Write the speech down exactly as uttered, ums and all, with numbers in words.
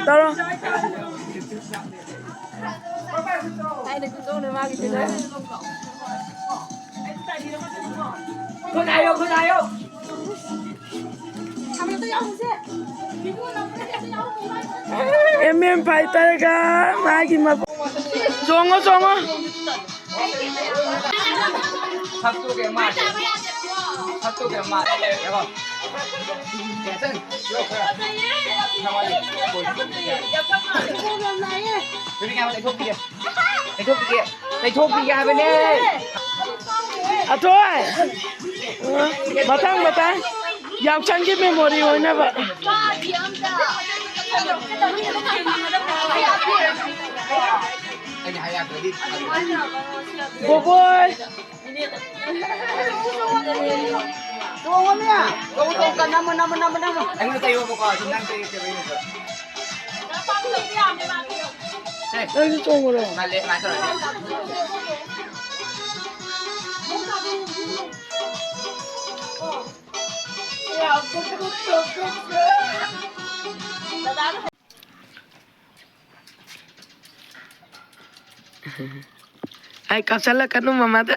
ꯇꯧꯔꯣ꯫ M M ꯐꯥꯏꯇꯔꯒ ꯃꯥꯒꯤ ꯃ-, ꯆꯣꯡꯉꯣ, ꯆꯣꯡꯉꯣ꯫ ꯁꯛꯇꯨꯒ ꯃꯥꯜꯂꯦ꯫ ꯁꯛꯇꯨꯒ ꯃꯥꯜꯂꯦ꯫ ꯌꯦꯡꯉꯣ꯫ ꯀꯩꯅꯣ ꯇꯧ-, ꯈꯔ꯫ ꯕꯦꯕꯤ, ꯀꯩꯅꯣ ꯂꯩꯊꯣꯛꯄꯤꯒꯦ꯫ ꯂꯩꯊꯣꯛꯄꯤꯒꯦ꯫ ꯂꯩꯊꯣꯛꯄꯤꯒꯦ ꯍꯥꯏꯕꯅꯦ꯫ ꯑꯊꯣꯏ! ꯃꯊꯪ, ꯃꯊꯪ꯫ ꯌꯥꯎꯁꯪꯒꯤ ꯃꯦꯃꯣꯔꯤ ꯑꯣꯏꯅꯕ꯫ ꯑꯩꯅ ꯍꯥꯏ ꯌꯥꯗ꯭ꯔꯗꯤ꯫ ꯕꯣꯕꯣꯏ! ꯇꯣꯡꯉꯣꯃꯤ꯫ ꯇꯣꯡꯉꯣ, ꯇꯣꯡꯉꯣ, ꯅꯝꯃꯣ, ꯅꯝꯃꯣ, ꯅꯝꯃꯣ, ꯅꯝꯃꯣ꯫ ꯑꯩꯉꯣꯟꯗ ꯇꯩꯌꯣꯕꯀꯣ, ꯑꯗꯨ ꯅꯪ ꯇꯩꯔꯁꯦꯕ ꯑꯩꯅꯁꯨ꯫ ꯁꯦ꯫ ꯅꯪꯁꯨ ꯆꯣꯡꯉꯨꯔꯣ꯫ ꯉꯜꯂꯦ, ꯁꯨꯃꯥꯏꯅ ꯇꯧꯔꯗꯤ꯫ ꯑꯩ ꯀꯥꯞꯁꯜꯂꯛꯀꯅꯨ ꯃꯃꯥꯗ꯫